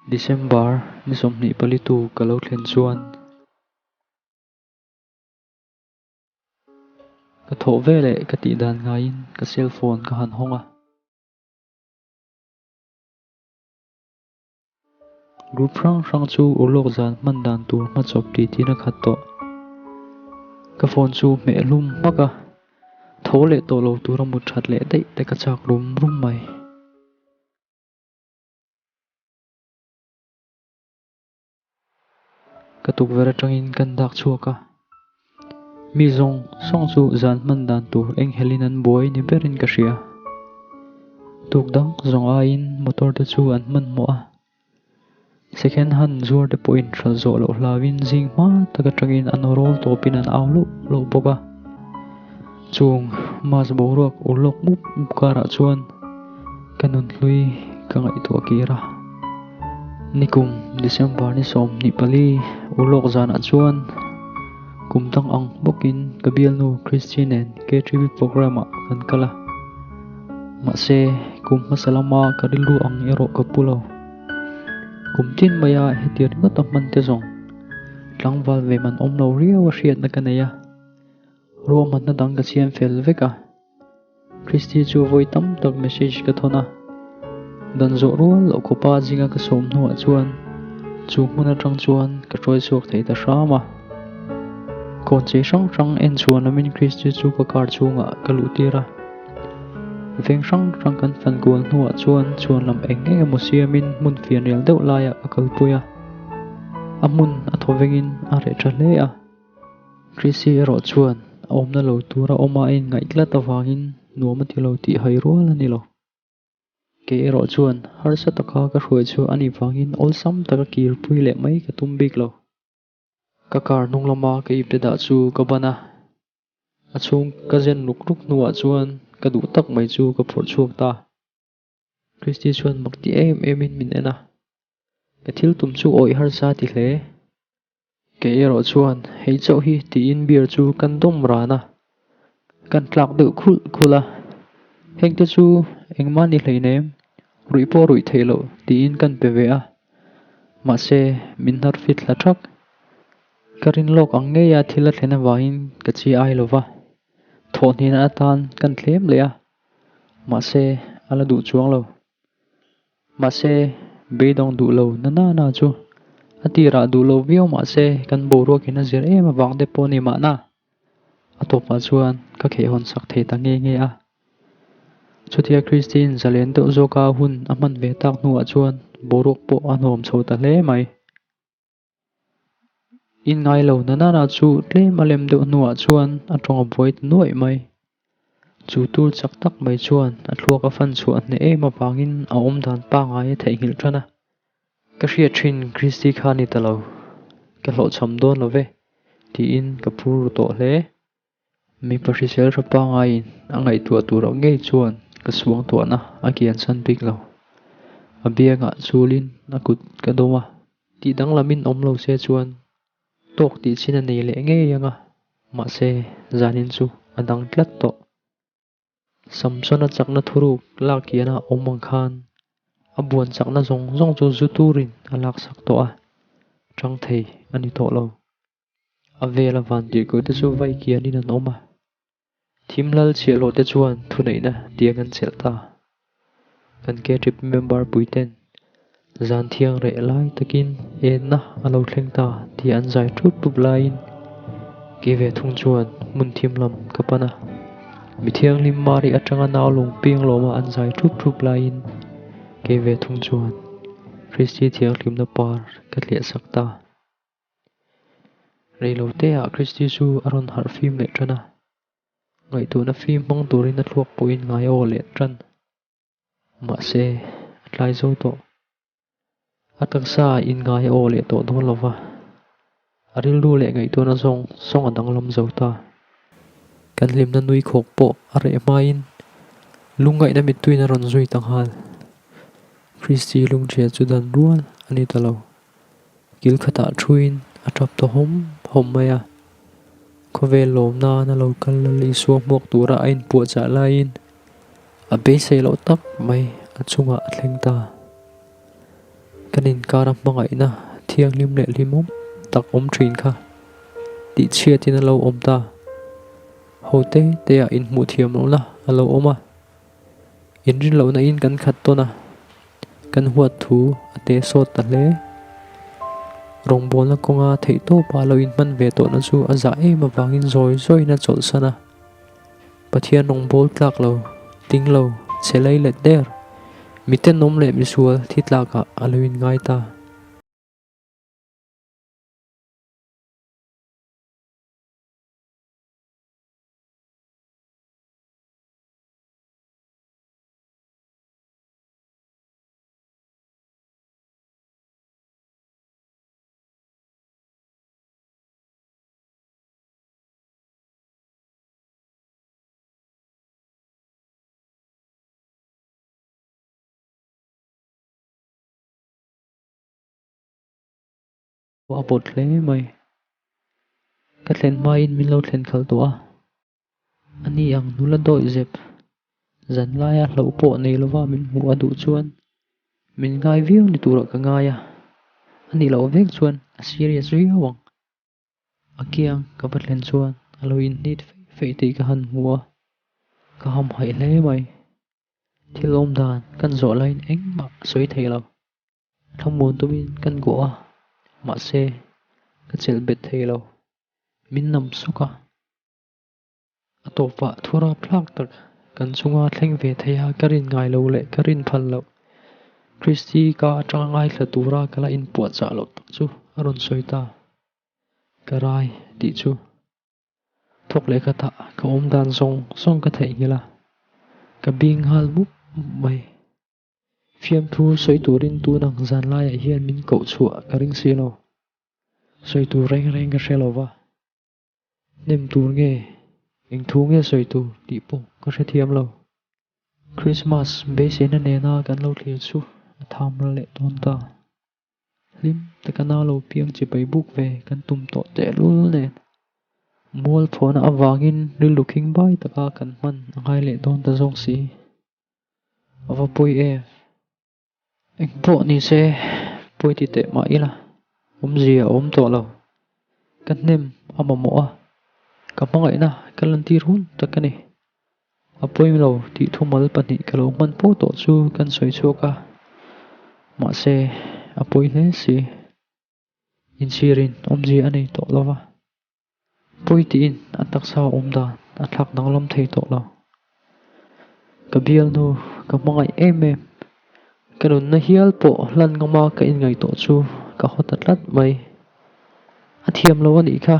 December ni 24 tuk ka lo thlen chuan ka thawh veleh ka tih dan ngaiin ka cell phone ka han hawng a. Group hrang hrang chu urlawk zan hman dan tur hmachawp tih a khat tawh. Ka phone chu hmeh hlum hmak a, tho leh tawh lo tura mut that leh daih te ka chak rum rum mai. Ka tukverh atangin kan dak chhuak a, mi zawng zawng chu zan hman dan tur enghelin an buai ni berin ka hria. Tuk dang zawng aiin motor te chu an hmanhmawh a, second hand zuar te pawhin hralh zawh loh hlauin zing hma tak atangin an aw rawl tawpin an au loh loh bawk a. Chung mass boruak ur lawk mup mup karah chuan ka nunhlui ka ngaihtuah kir a. Nikum December ni 24 urlawk zanah chuan kum dang ang bawkin ka bialnu Christy nen KTV programme ah kan kal a. Mahse kum hmasa lama ka rilru ang erawh ka pu lo. Kum tin maia heti ringawt a hman te zawng tlangval ve man awm lo riau a hriatna ka nei a. Ruahmanna dang ka siam fel vek a. Christy chu vawi tam tak message ka thawn a, dan zawh rual loh khawpa zinga ka sawm hnuah chuan chu hmun atang chuan ka hruai chhuak thei ta hram a. Kawnchei hrang hrang en chhuan lamin Christy chu ka car chhungah ka luh tir a. Veng hrang hrang kan fan kual hnuah chuan chhuan lam eng eng emaw siamin hmun fianrial deuh laiah ka kalpui a. A hmun a thaw vengin a reh tha hle a. Chrissy erawh chuan a awmna lo tura awma a inngaih tlat avangin nuam a ti lo tih hai rual a ni lo. Kei erawh chuan harsa taka ka hruai chu a nih vangin awlsam taka kirpui leh mai ka tum bik lo. Ka car hnung lama ka ipte dah chu ka ban a, a chhung ka zen ruk ruk hnuah chuan ka duh tak mai chu ka phawrh chhuak ta. Christy chuan mak ti em emin min en a, ka thil tum chu awih harsa ti hle. Kei erawh chuan hei chauh hi tiin beer chu kan dawm ran a, kan tlak deuh khulh khulh a, hengte chu engmah ni hleinem, ruih pawh ruih theih loh tiin kan pe ve a, mahse min hnar fit hla thak. Ka rin lawk ang ngeia thil a thlen avangin ka chi ai lo va, thawhhnihna atan kan thlem leh a, mahse a la duh chuang lo. Mahse, beidawng duh lo na na na chu a tirah duh lo viau mahse kan boruakin a zir em avang te pawh a ni mahna. A tawpah chuan ka khehhawn sak thei ta nge nge a. Chutia Christine zalen deuh zawka hun a hman ve tak hnuah chuan boruak pawh a nuam chho ta hle mai. In ngai lo na na na chu tlem a lem deuh hnuah chuan a tawng a buai ta nuaih mai. Chu tur chak tak mai chuan a thluak a fan chhuah hneh em avangin a awm dan pangngai a theihnghilh tan a. Ka hriat thin Christy kha ni ta lo, ka hlawhchham dawn lo ve, tiin ka phur ru tawh hle. Mipa hrisel tha pangaiin a ngaihtuah tur ang ngei chuan ka suang tuahna a kian san bik lo. A biangah chulin a kut ka dawm a, tih danglamin awm lo se chuan tawk tih chin a nei leh ngei ang a, mahse zanin chu a dang tlat tawh. Samsona chakna thuruk lak kiana awm ang khan a buan chakna zawng zawng chu zu turin a laksak tawh a, tang thei a ni tawh lo. A vela van tirhkoh te chu vai kianin an awm a, thim lal chhiahhlawh te chuan thuneihna tiang an chelh ta. Kan K-trip member puiten zan thiang reh lai takin enna a lo thleng ta tih an zai thup thup laiin kei ve thung chuan hmun thim lam ka pan a. Mi thianghlim Mari atanga nau lung piang lawma an zai thup thup laiin kei ve thung chuan Kristi thianghlimna par ka thliah sak ta. Reiloteah Christy chu a rawn harh fim leh tan a, ngaihtuahna fim hmang turin a thluak pawhin ngai aw leh tan. Mahse, a tlai zo tawh. A taksa inngai aw leh tawh dawn lo va, a rilru leh ngaihtuahna zawng zawng a danglam zo ta. Kan hlimna nui khawk pawh a reh hmain lungngaihna mittuiin a rawn zui ta nghal. Christy lungchhia chu dan rual a ni ta lo. Kil khatah thuin a tap ta hawm hawm mai a, khawvel lawm nan a lo kal lal Isua hmuak tura a inpuahchah laiin a beisei loh tak mai a chungah a thleng ta. Kan inkara hmangaihna thianghlim leh hlimawm tak awm thin kha tihchhiatin a lo awm ta. Ho te te ah inhmuh thiam lohna a lo awm a, inrin lohna in kan khat tawn a, kan huat thu a te sawt ta hle. Rawngbawlna kawnga theihtawpa lo inhman ve tawhna chu a zah em avangin zawi zawiin a chawlhsan a. Pathian rawngbâwl tlâk lo, ting lo, chhe lei let der, mi tenawm leh misual thi tlâkah a lo inngai ta. A vawt hle mai. Ka thlen hmain min lo thlen khalh tawh a. A ni ang nula dawih zep. Zan laia hlauh pawh nei lova min hmuh a duh chuan min ngai viau ni turah ka ngai a. A nih loh vek chuan a serious viau ang. A kiang ka va thlen chuan a lo inhnit feih feih tih ka han hmu a, ka hamhaih hle mai. Thil awm dan kan zawh laiin engmah a sawi thei lo. Thlamuan tumin kan guah a, mahse ka chelh bet thei lo. Min nam sawk a. A tawpah thu rapthlak tak kan chunga thleng ve thei a, ka rin ngai lo leh ka rin phal loh. Christy ka atanga ngaithla tura ka la inpuahchah loh tak chu a rawn sawi ta. Ka rai tih chu thawk leh khatah ka awm dan zawng zawng ka theihnghilh a, ka bing nghal mup mup mai. Fiamthu sawi turin tun ang zan laiah hian min koh chhuah ka ring si lo. Sawi tur reng reng ka hre lo va. Hnem tur nge, eng thu nge sawi tur tih pawh ka hrethiam lo. Christmas beiseina nena kan lo thlir chu a tham ral leh dawn ta. Hlim taka nau lo piang chipai buk ve kan tum tawh tehlul nen. Mual phuahna avangin rilru khing bai taka kan hman a ngai leh dawn ta zawk si. A va pawi em? Eng pawh ni se pawi ti teh mah ila awmzia a awm tawh lo. Ka hnem a mamawh a, ka hmangaihna ka lantir hun tak a ni. A pawi lo tih thumal pahnih ka lo hman fo tawh chu kan sawi chhuak a, mahse a pawi hle si. Inchhirin awmzia a nei tawh lo va, pawi tiin a taksa awm dan a thlak danglam thei tawh lo. Ka bialnu ka hmangaih em em, ka nunna hial pawh hlan ngama ka inngaihtuah chu ka haw ta tlat mai. A thiam lo a nih kha,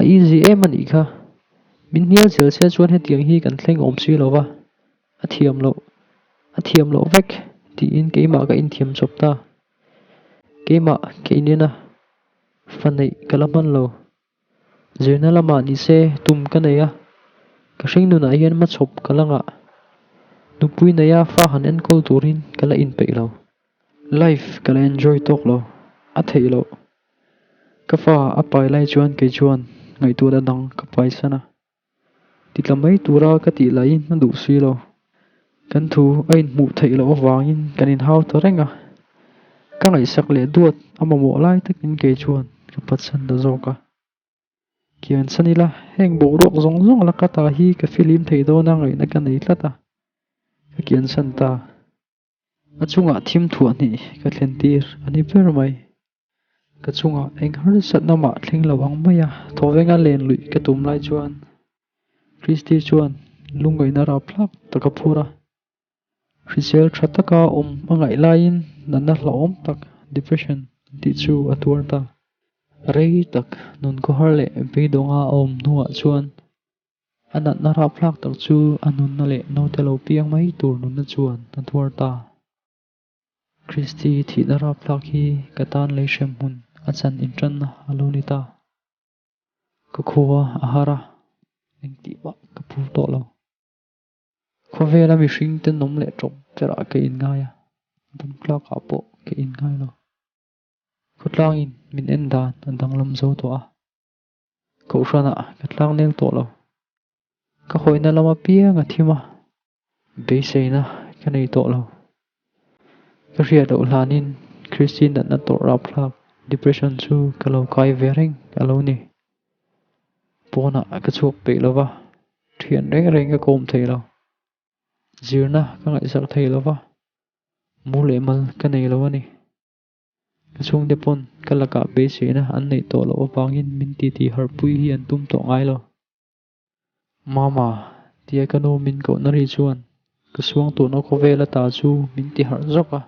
a easy em a nih kha. Min hnial zel se chuan hetiang hi kan thleng awm si lo va, a thiam loh, a thiam loh vek tiin keimah ka inthiam chawp ta. Keimah ka inen a, fa neih ka la hman lo. Zirna lamah ni se tum ka nei a, ka hring nunah hian hmachhawp ka la ngah. Nupui neia fa han enkawl turin ka la inpeih lo. Life ka la enjoy tawk lo, a theih loh. Ka fa a pai lai chuan kei chuan ngaihtuahna dang ka pai san a. Titla mai tura ka tih laiin a duh si lo. Kan thu a inhmuh theih loh avangin kan inhau ta reng a. Ka ngaihsak leh duat a mamawh lai takin kei chuan ka phatsan ta zawk a. Kian san ila, heng boruak zawng zawng laka ta hi ka filim thei dawn a ngaihna ka nei tlat a. Ka kian san ta. A chungah thim thuah hnih ka thlen tir a ni ber mai. Ka chungah eng harsatna mah thleng lo ang mai a, thawvenga len luih ka tum lai chuan Christy chuan lungngaihna rapthlak tak a phur a. Hrisel tha taka awm a ngaih laiin natna hlauhawm tak, depression, tih chu a tuar ta. Rei tak nun khawhar leh beidawnga a awm hnuah chuan A natna rapthlak tak chu a nunna leh naute lo piang mai tur nunna chuan a tuar ta. Kristi thihna rapthlak hi ka tan lei hrem hmun a chan intanna a lo ni ta. Ka khua a har a, engtih mah ka phur tawh lo. Khawvela mihring tenawm leh tawp berah ka inngai a, damtlakah pawh ka inngai lo. Khawtlangin min en dan a danglam zo tawh a. Kohhranah ka tlang nel tawh lo. Ka hawina lama piang a thim a, beiseina ka nei tawh lo. Ka hriat loh hlanin Christy natna tawrh rapthlak depression chu ka lo kai ve reng a lo ni. Pawnah ka chhuak peih lo va, thian reng reng ka kawm thei lo. Zirna ka ngaihsak thei lo va, mu leh mal ka nei lo a ni. Ka chhungte pawn ka lakah beiseina an neih tawh loh avangin min titi harhpui hi an tum tawh ngai lo. Mama, tia ka nu min kohna ri chuan ka suang tuhna khawvel ata chu min ti harh zawk a.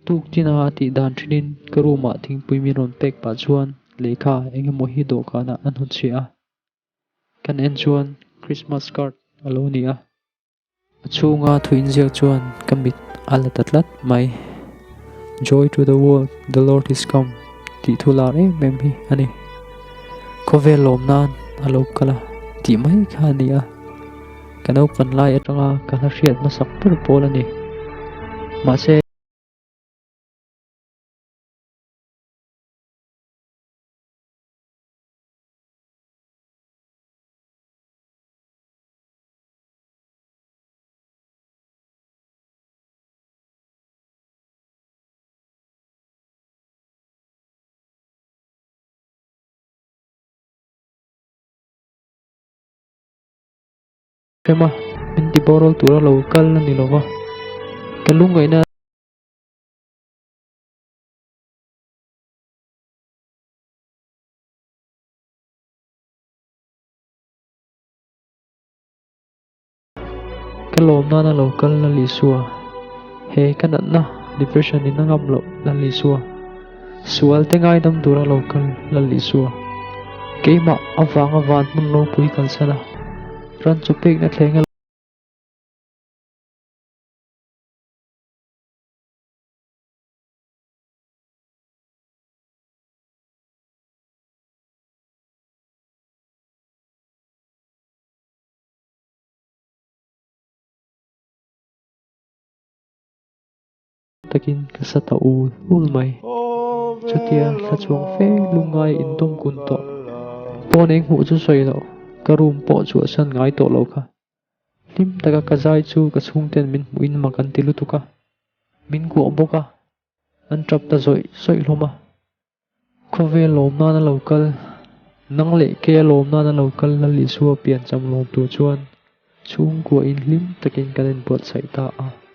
Tuk tina a tih dan thinin ka room ah thingpui min rawn pek pah chuan lehkha eng emaw hi dawhkanah a hnutchhiah a. Kan en chuan Christmas card a lo ni a. A chhunga thu inziak chuan ka mit a la ta tlat mai. Joy to the world, the Lord is come tih thu lar em em hi a ni. Khawvel lawm nan a lo kal a tih mai kha a ni a. Ka naupan lai atanga ka hla hriat hmasak ber pawl a ni. Mahse. Hrema min ti boral tura lo kal a ni lo va, ka lungngaihna. Ka lawm nana lo kal Lal Isua, he ka natna depression in a ngam loh Lal Isua, sual te ngaidam tura lo kal Lal Isua, keimah avanga van hmun ropui kalsan a, ran chu pekna thleng a. Takin ka sa ta ul ul mai. Chutia thla chuang fe lungngai indawm kun tawh. Pawn eng hmuh chu sawi loh, ka room pawh chhuahsan ngai tawh lo kha. Hlim taka ka zai chu ka chhungten min hmuhin mak an ti lutuk a, min kuah bawk a, an tap ta zawih zawih hlawm a. Khawvel lawm nana lo kal, nang leh ke a lawm nana lo kal Lal Isua piancham lawm tur chuan chhungkua in hlim takin kan inbuatsaih ta a.